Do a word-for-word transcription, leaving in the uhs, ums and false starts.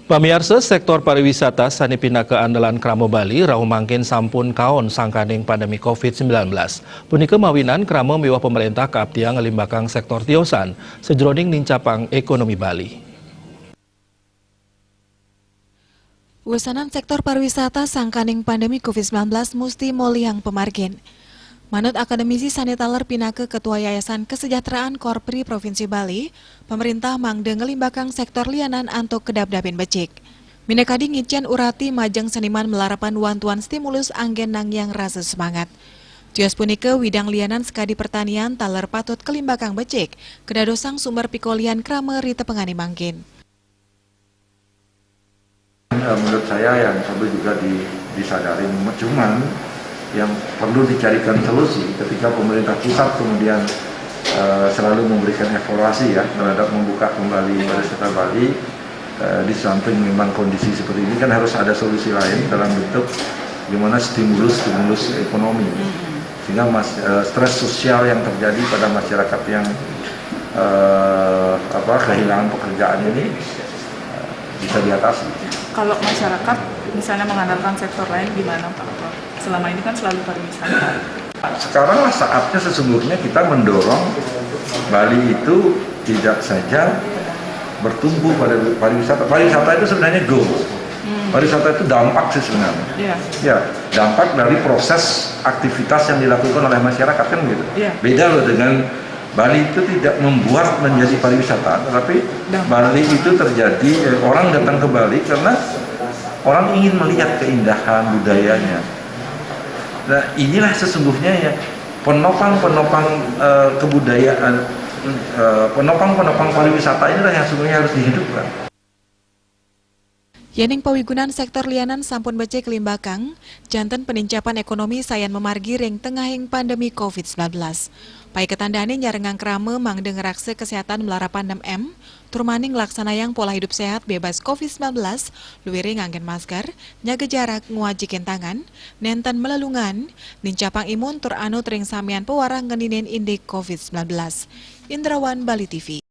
Pamiarsa, sektor pariwisata sané pinaka andalan krama Bali rauh mangkin sampun kaon sangkaning pandemi covid sembilan belas. Punika mawinan krama miwah pamaréntah kaaptiang nglimbakang sektor tiosan sajroning nincapang ékonomi Bali. Wesanan sektor pariwisata sangkaning pandemi covid sembilan belas musti molihang pamargin. Manut akademisi sané taler pinaka Ketua Yayasan Kesejahteraan Korpri Provinsi Bali, pamaréntah mangda nglimbakang sektor lianan antuk kedap-dapin becik. Minakadi ngicén urati majeng seniman malarapan wantuan stimulus anggén nangiang rasa semangat. Tios punika widang lianan sakadi pertanian taler patut kalimbakang becik, kadadosang sumber pikolihan krama ri tepengané mangkin. Eh, menurut saya yang perlu juga di, disadari, cuman yang perlu dicarikan solusi ketika pemerintah pusat kemudian eh, selalu memberikan evaluasi ya terhadap membuka kembali pariwisata Bali, eh, di samping memang kondisi seperti ini kan harus ada solusi lain dalam bentuk gimana stimulus-stimulus ekonomi. Sehingga mas, eh, stres sosial yang terjadi pada masyarakat yang eh, apa kehilangan pekerjaan ini eh, bisa diatasi. Kalau masyarakat misalnya mengandalkan sektor lain gimana Pak Ketua? Selama ini kan selalu pariwisata. Sekaranglah saatnya sesungguhnya kita mendorong Bali itu tidak saja bertumpu pada pariwisata. Pariwisata itu sebenarnya goal. Pariwisata itu dampak sih sebenarnya. Iya. Ya, dampak dari proses aktivitas yang dilakukan oleh masyarakat kan gitu. Iya. Beda loh dengan Bali itu tidak membuat menjadi pariwisata, tetapi Dampak. Bali itu terjadi eh, orang datang ke Bali karena orang ingin melihat keindahan budayanya. Nah, inilah sesungguhnya ya penopang-penopang eh, kebudayaan, eh, penopang-penopang pariwisata inilah yang sesungguhnya harus dihidupkan. Yéning pawigunan sektor lianan sampun becik kalimbakang, janten panincapan ékonomi sayan mamargi ring tengahing pandemi covid sembilan belas. Paiketan dané nyarengang krama mangda ngraksa kesehatan malarapan enam M, tur mani nglaksanayang pola hidup sehat bebas covid sembilan belas, luiring nganggén masker, nyaga jarak, ngwajikin tangan, nénten malelungan, nincapang imun tur anut ring samian pawarah ngeninin indik covid sembilan belas. Indrawan, Bali T V.